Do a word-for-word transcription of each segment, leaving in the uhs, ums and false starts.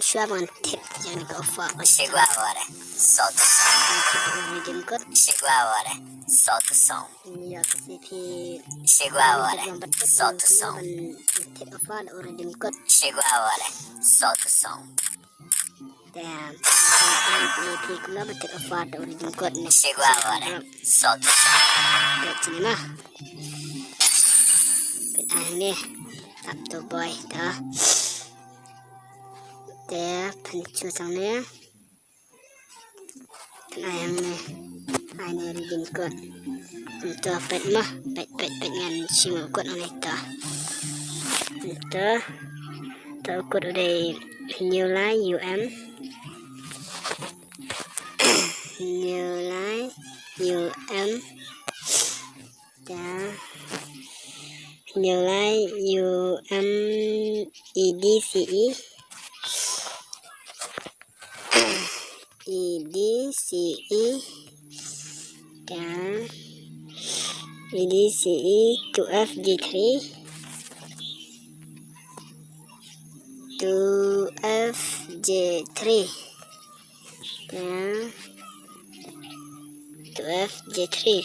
Shuwa ban tip ïa kane ka offer. Shigwa ware. Salt the song. Redeem code. Shigwa ware. Salt the song. Ïa ka C P. Shigwa ware. Salt the song. Ban tip offer da redeem code. Shigwa ware. Salt the song. Te, ïa phi kumno ban tip offer da redeem code ne. Shigwa ware. Salt the song. Te, sini ma. Te, ah, ni. Tap to boy, ta. Te pynchoose hangne. Pyn-ai hangne. Ai ne redeem code. Nto peit mo. Peit, peit, peit ngan shim u code hangne to. Nto. To u code u dei Hynñiewlai U M. Hynñiewlai U M. Te Hynñiewlai U M E D C E. E D C E. Te E D C E two F J three. Two F J three. Te two F J three.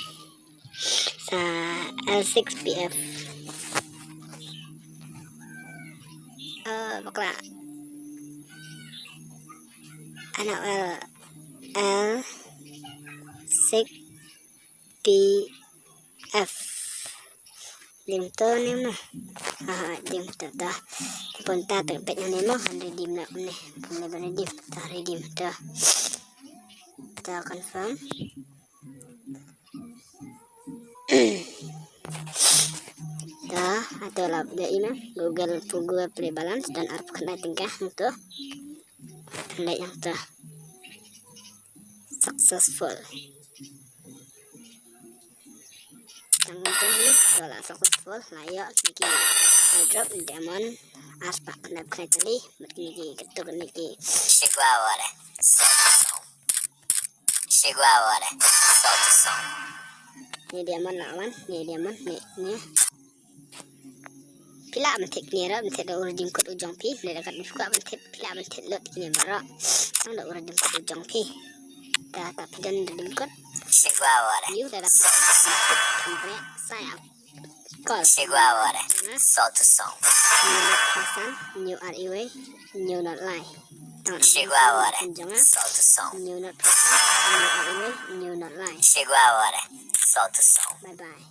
Sa L six P F. Eh, bakla. Ano L, L six P F. Dim to ne mo. Ha, ha, dim to, to. Pun ta to peit ne mo, han redeem na ne. Pun ne ban redeem, to redeem to. To confirm. To, to la da email Google, Google Play balance don arphew khyndai tyngka to. Leh ïa to. Successful. Tang to ni, to la successful, la ïoh kine ki airdrop diamond arspah khyndai phew khyndai tylli, bad kine ki, kito kine ki. Shigwa ware. Salt the song. Shigwa ware. Salt the song. Ni diamond la wan, ni diamond, ni, ni. Phi lah ban thied kine ruh, ban thied da u redeem code u jong phi, ne da kat phi kwah ban thied, phi lah ban thied lut kine baroh. Tang da u redeem code u jong phi. Da, da phi don redeem code. Shigwa ware. Ïoh da, da phi. Company, sign up. Call. Shigwa ware. Salt the song. New not person, new R E Y, new not lie. Tang. Shigwa ware. Jong, ah. Salt the song. New not person, new R E Y, new not lie. Shigwa ware. Salt the song. Bye bye.